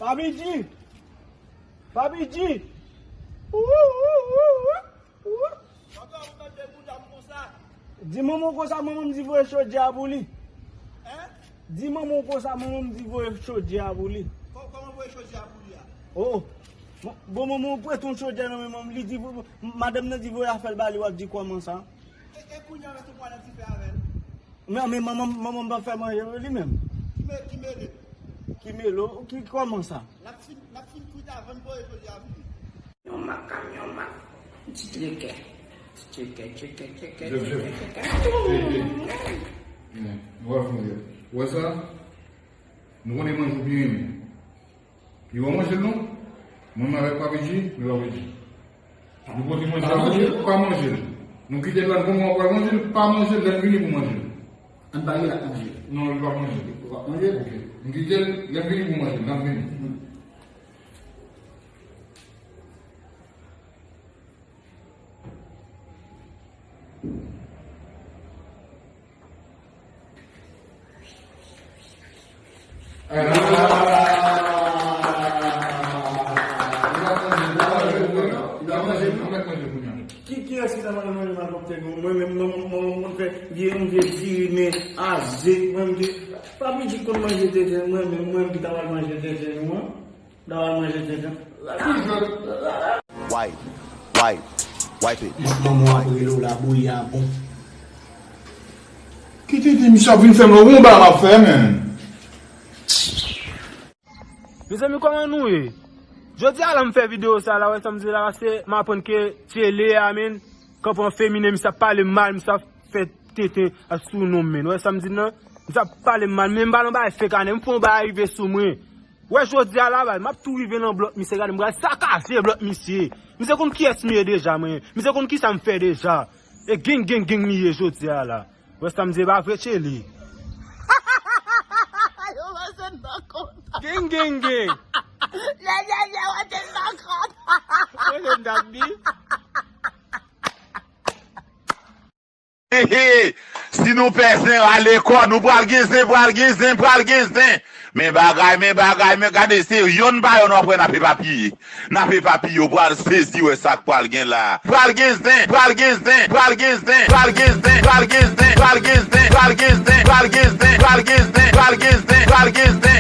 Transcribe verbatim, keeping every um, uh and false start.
Papi G! Papi G! Ou, ou, ou, ou, ou. Di manman w konsa, manman m di voye chodyè a pou li. Di manman w konsa, manman m di voye chodyè a pou li. Kò-, kòman voye chodyè a pou li a? Oh, bon, bon, manman w prete yon chodyè nan men manman m, li di, madanm nan di voye afè l ba li, w ap di kòman sa? E, e kounye a, mèt ou pral nan dife avè l? Men, men manman, manman m pa fè manje li menm. Ki me-, ki mele? Ki mele w? Ki, kòman sa? L ap fin, l ap fin kwit avan n voye chodyè a pou li. Yon mak, yon mak. Ti trekè. Ti trekè, trekè, trekè, Jèf, trekè, Jèf. Trekè. Hey, hey. Men, nou pa fè manje. Ou wè sa? Nou konnen manje ou byen renmen. Li wè manje l non? Mwen menm avèk Papi G, men Papi G. Nou pote manje la pou li, pa manje l. Nou kite l la, nou konnen w ap pral manje l, pa manje l, lè n vini pou manje l. Ann pale l ap manje l. Non, li p ap manje l. Ou p ap manje l? Ok. Nou kite l, lè n vini pou manje l, n ap vini. Hmm. Ki, kiyès ki ta pral manje malpwòpte nou? Mwen menm, mwen, mwen, mwen, mwen fè vye, yon vye diri, men aze, mwen menm ki, Papi G konn manje tenten, mwen menm, mwen menm ki ta pral manje tenten nou an. Dawal manje tenten. Wipe, wipe, wipe it. Manman w ap rele w la, bouyi a bon. Kite di misye ap vin fè m lò, gon bagay m ap fè, menn. Mezanmi, kòman nou ye? Jodi a la, m fè videyo sa la, wè sa m di la, se m aprann ke Tchele a, menn, kanpe an feminen, misye ap pale m mal, misye ap fè tenten sou non m, menn. Wè sa m di nan? Misye ap pale m mal, men m pa nan bagay fake anè, m fè yon bagay rive sou mwen. Wè jodi a la, bay, m ap tou rive nan blòk misye, gade, m pral sakaje blòk misye. Misye konn kiyès m ye deja, mwen. Misye konn kisa m fè deja. E gang, gang, gang li ye jodi a la. Wè sa m di, e pa vre, Tchele? Yo, mwen se nan kontan. Gang, gang, gang. Lè, lè, lè, mwen se nan kontan. Mwen se nan bif. He, he, si nou pè zen, rale kò nou, pral gen zen, pral gen zen, pral gen zen. Men bagay, men bagay, men gade, se yonn pa yonn w ap wè n ap epapiye. N ap epapiye, w pral sezi wè sa k pral gen la. Pral gen zen, pral gen zen, pral gen zen, pral gen zen, pral gen zen, pral gen zen, pral gen zen, pral gen zen, pral gen zen, pral gen zen, pral gen zen, pral gen zen,